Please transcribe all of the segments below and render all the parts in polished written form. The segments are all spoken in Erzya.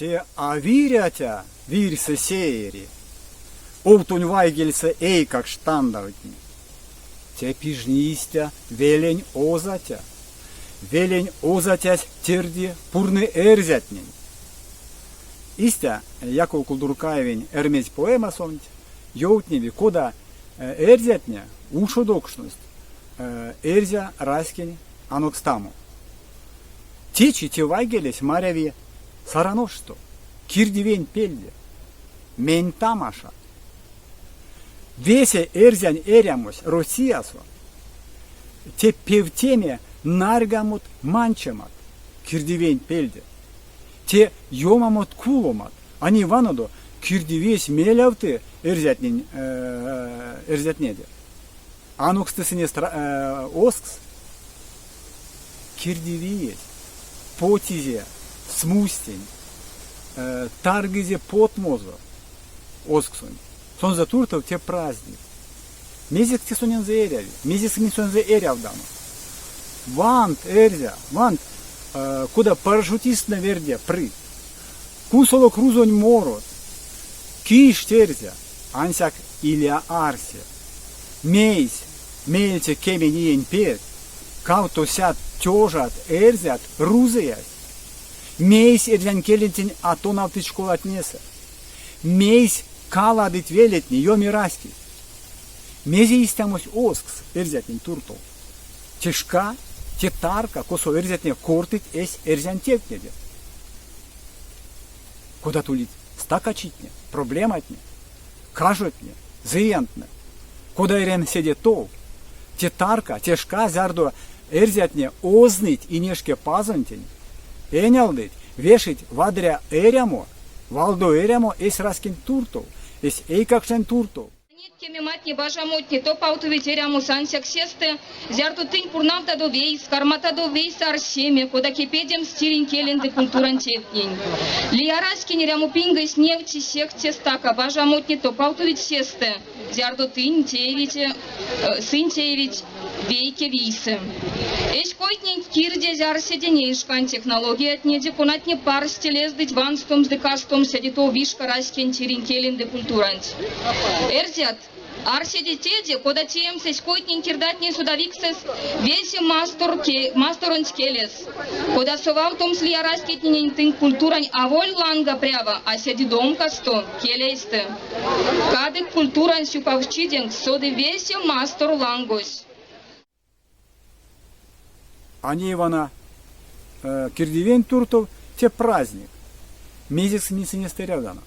Те а вирь-атя вирьсэ сеери, Овтонь вайгельсэ эйкакшт тандавтни. Те пижни истя велень озатя. Велень озатясь терди, пурны эрзятнень. Истя, Яков Кулдуркаевень Эрьмезь поэмасонть ёвтневи, кода эрзятне ушодокшность эрзя раськень анокстамо. Течи те вайгелесь маряви Сараношсто, кирдивень пельде. Мень тамаша! Весе эрзянь эрямось Россиясо те певтеме нарьгамот-манчемат кирдивень пельде. Те ёмамот-куломат. А ней ванодо, кирдивесь мелявты эрзятнень эрзятнеде. Аноксты сынест озкс, кирдивиесь потизе смустень, таргизе потмозо озксонть. Сонзэ туртов те праздник. Мезекс те сонензэ эряви? Мезекс минь сонзэ эрявдано? Вант, эрзя, вант, кода парашютисттнэ верде прыть. Кунсолок рузонь морот. Киштть, эрзя, ансяк иля арсе. Мейсь меельце кемень иень перть кавтосядт тёжат эрзят рузыясть? Мейсь эрзянь келентень а тонавтыть школатнесэ? Мейсь каладыть велетне, ёми раськесь? Мезе истямось озкс эрзятнень туртов? Те шка, те тарка, косо эрзятне кортыть эсь эрзянь тевтнеде. Кодат улить стакачитне, проблематне, кажотне, зыянтнэ. Кода эрямс седе тов? Те тарка, те шка, зярдо эрзятне озныть Инешке Пазонтень, энялдыть, вешить вадря эрямо, валдо эрямо эсь раськенть туртов, эсь эйкакшонь туртов. Неть кемематне, бажамотне топавтовить эрямос ансяк сестэ, зярдо тынь пурнавтадо вейс, карматадо вейсэ арсеме, кода кепедемс тиринь келень ды культурань тевтнень. Лия раськень эрямопингесь невти сехте стака бажамотне топавтовить сестэ, зярдо тынь теевите, сынь теевить вейке вийсэ. Эсь койтнень кирдезь арседе неень шкань технологиятнеде, конатне парсте лездыть ванстомс ды кастомс седе тов вишка раськень тиринь келень ды культуранть. Эрзят, арседе теде, кода теемс эсь койтнень-кирдатнень содавиксэс весе мастор, масторонть келес, кода совавтомс лия раськетненень тынк культурань аволь ланга прява, а седе домкасто, келейстэ. Кадык культурань сюпавчиденть соды весе мастор лангось. А ней вана кирдивень туртов те праздник. Мезекс минь сынест эрявтано?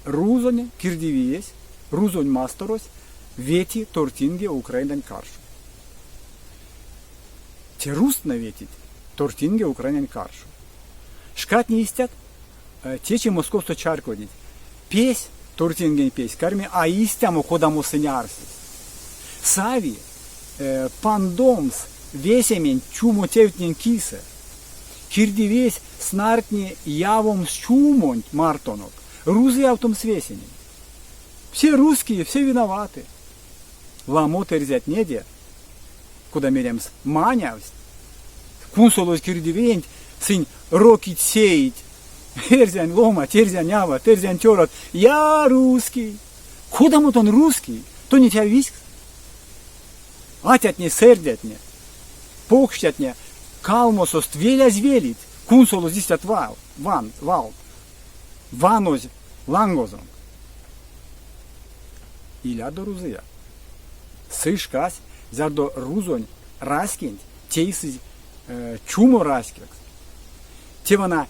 Рузонь кирдивиесь, рузонь масторось вети тортинге Украинань каршо. Те рузтнэ ветить тортинге Украинань каршо. Шкатне истят, Течи Московсто чарькодить, песь, тортингень песь, карми а истямо, кодамо сынь арсить. Сави пандомс весементь чумо тевтнень кисэ. Кирдивесь снартни явомс чумонть мартонок, рузыявтомс весенень. Все русские, все виноваты. Ламот эрзятнеде, кода меремс, манявсть. Кунсолозь кирдивиенть сынь рокить-сеить. Эрзянь ломать, эрзянь ават, эрзянь цёрат. Я русский! Кодамо тон русский? Тонеть а виськс? Атятне, сэрдятне, покштятне калмосост велязь велить, кунсолозь истят вал, ван, валт, ванозь лангозонк. Илядо рузыя. Сы шкась, зярдо рузонь раськенть тейсызь чумо раськекс. Те вана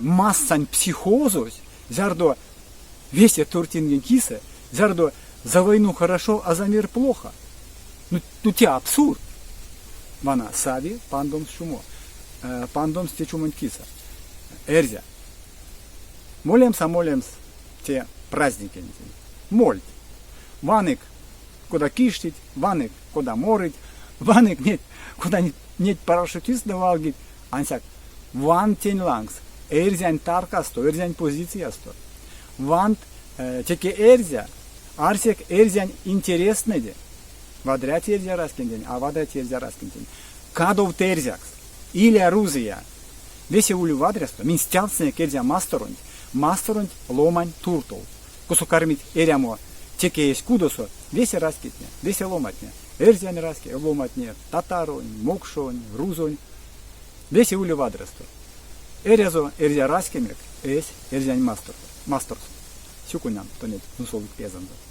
массань психозось, зярдо весе тортингень кисэ, зярдо за войну хорошо, а за мир плохо. Ну, ну те абсурд. Вана сави пандомс чумо, пандомс те чумонть кисэ. Эрзя. Молемс, а молемс те праздникентень. Мольть. Ванык, кода киштить, ванык, кода морыть, ванык неть, кода неть парашютисттнэ валгить, ансяк вант тень лангс, эрзянь таркасто, эрзянь позициясто. Вант теке эрзя, арсек эрзянь интерестнэде. Вадря те эрзя раськентень, а вадря те эрзя раськентень. Кадовт эрзякс, иля рузыя. Весе ули вадрясто, минь стявтсынек Эрзя масторонть, масторонть ломань туртов, косо кармить эрямо теке эсь кудосо весе раськетне, весе ломатне, эрзянь раське ломатне, татаронь, мокшонь, рузонь. Весе ули вадрясто. Эрязо эрзя раськенек эсь эрзянь масторсо. Сюконян тонеть кунсолык пезэнзэ.